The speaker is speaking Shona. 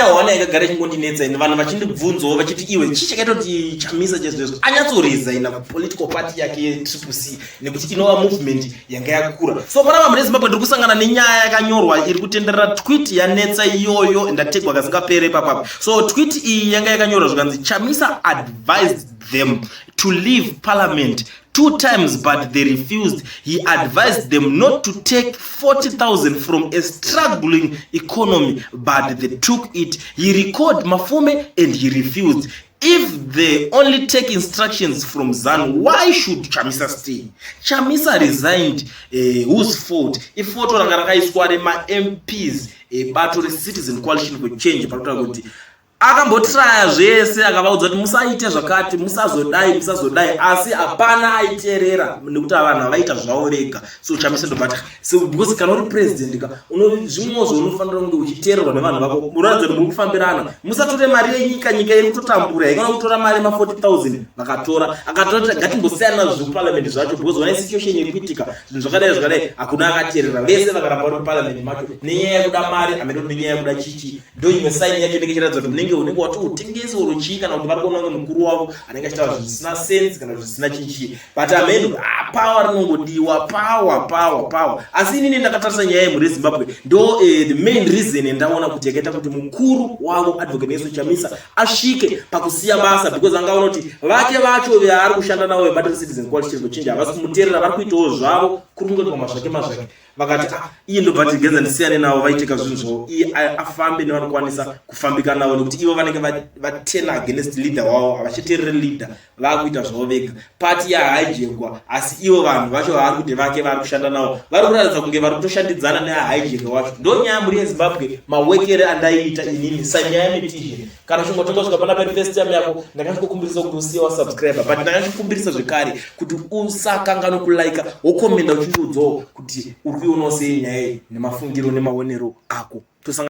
Nyaya one yakagara ichingondinetsa ini, vanhu vachindibvunzawo vachiti, "Iwe, chii chakaita kuti Chamisa chezvezvo anyatsoresigna kupolitical party yake yeTriple C?" Nekuti inova movement yanga yakura. So panapa, mune Zimbabwe, ndiri kusangana nenyaya yakanyorwa iri kutenderera, tweet yanetsa iyoyo, ndategwa kasingapere papapa. So tweet iyi yanga yakanyorwa zvikanzi, "Chamisa advised them to leave parliament two times, but they refused. He advised them not to take 40,000 from a struggling economy, but they took it. He recalled Mafume and he refused. If they only take instructions from ZANU, why should Chamisa stay? Chamisa resigned. Whose fault?" Ifoto ranga rakaiswa remaMPs ebato reCitizen Coalition for Change, parikutaura kuti akambotraya zvese, akavaudza kuti musaite zvakati, musazodai, musazodai, asi hapana aiteerera nekuti vanhu havaita zvavo vega. So Chamisa ndobata so, because kana uri president ka, zvimwewo zvaunofanira kunge uchiteererwa nevanhu vako, unoratidza kuti muri kufambirana. Musatore mari yenyika, nyika iri kutotambura, haikana kutora mari ma40 000. Vakatora, akatora, ngatimbosiyana nazvo zvekuparliament zvacho, because one situation iri kuitika, zvinhu zvakadai zvakadai, hakuna akateerera, vese vakaramba vari muparliament macho nenyaya yekuda mari, amene nenyaya yekuda chichi. Ndo imwe sign yacho inenge ichiratidza kuti unenge watoutengesi oro chii, kana kuti vari kuona kunge mukuru wavo anenge achitaura zvinhu zvisina sense kana zvisina chichii. But ameno, power rinongodiwa, power, power, power. Asi inini ndakatarisa nyaya yemhuri yeZimbabwe, ndo the main reason ndaona kuti yakaita kuti mukuru wavo, Advocate Nelson Chamisa, asvike pakusiya basa, because angaona kuti vake vacho vaari kushanda navo vebato reCitizen Coalition for Change havasi kumuteerera, vari kuitawo zvavo, kuri kungoitwa mazvake mazvake. Vakati, "Ah, iye ndobva tigeza ndisiyane navo, vaiteka zvinhu zvavo, iye afambe nevanokwanisa kufambika navo," nekuti ivo vanenge vatena against leader wavo, havachiteerere leader, vaakuita zvavo vega. Party yahijackwa, asi ivo vanhu vacho vaari kuti vake vari kushanda navo vari kuratidza kunge vari kutoshandidzana neahijack wacho. Ndo nyaya, mhuri yeZimbabwe, mawekere andaiita inini sanyaya yemetision. Kana uchingotonga svika pana pari first time yako, ndakachikukumbirisa kuti usiye wasubscribe, but ndakachikukumbirisa zvekare kuti usakanganwe kulika, wokomenda, uchindiudzawo kuti uri kuionawo sei nyaya iyi nemafungiro nemaonero ako. Tosangana.